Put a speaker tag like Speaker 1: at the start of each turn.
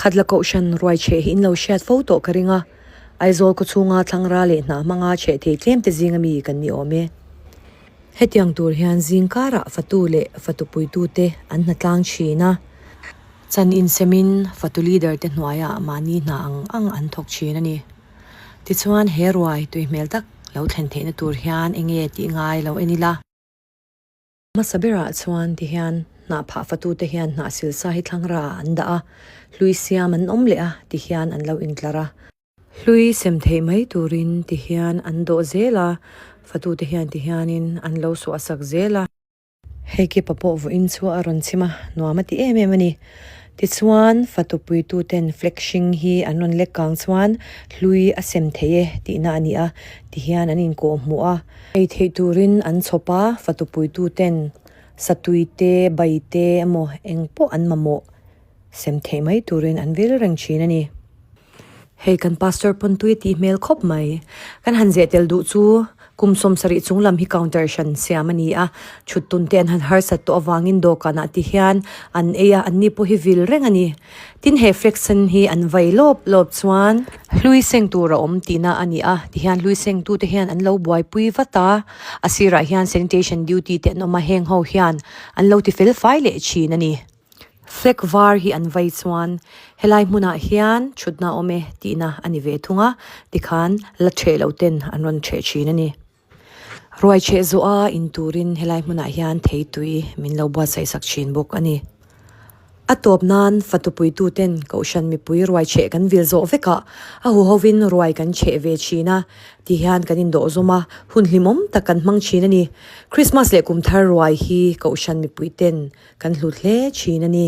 Speaker 1: Khatla Kohhran ruaichheh hi in lo hriat fo tawh ka ring a, Aizawl khawchhunga thlangra leh hnah hmanga chheh thei tlem te zinga mi kan ni awm e. Hetiang tur hian zing karah fatu leh fatu puitute an hna tlang thin a, chan insemin fatu leader te hnuaiah mahni hna ang ang an thawk thin a ni. Tichuan he ruai tui hmel tak lo thlen theihna tur hian enge tih ngai lo en ila. Hmasa berah chuan ti hian hnah phah fatute hian hnah silsa hi thlangra ah an dah a, hlui siam an awm leh a ti hian an lo intlar a. Hlui sem theih mai turin ti hian an dawh zel a, fatute hian ti hianin an lo suah sak zel a. Hei kipa pawh vawiin chu a rawn chim a, nuam a ti em em a ni. Tichuan fatu puituten flag hring hi an rawn lek kang chuan hlui a sem thei e tihna a ni a, ti hian an inkawh hmuh a. Ei theih turin an chhawp a, fatupuituten satui te, bai te emaw eng pawh an mamawh sem theih mai turin an vil reng thin a ni. Hei kan Pastor pawn tui a tih hmel khawp mai. Kan han zeh tel duh chu kum 70 chung lam hi counter hran siam a ni a, chhut tun te an han harsat tawh avangin dawhkanah ti hian an ei a, anni pawh hi vil reng a ni. Tin he flag sen hi an vai lawp lawp chuan hlui seng tur a awm tihna a ni a, tihian hlui seng tute hian an lo buaipui vat a, a sirah hian sanitation duty te an awm a, heng ho hian an lo ti fel fai leh thin a ni. Flag var hi an vai chuan helai hmunah hian thutna a awm e tihna a ni ve thung a, tikhan la theh lo ten an rawn theh thin a ni. Ruai chheh zawha in turin helai hmunah hian theitui min lo buatsaih sak thin bawk a ni. A tawp nan fatupuituten Kohhran mipui ruai chheh kan vil zawh vekah a huhovin ruai kan chheh ve thin a, ti hian kan indawh zawm a, hun hlimawm tak kan hmang thin a ni. Krismas leh kum thar ruai hi Kohhran mipuiten kan hlut hle thin a ni.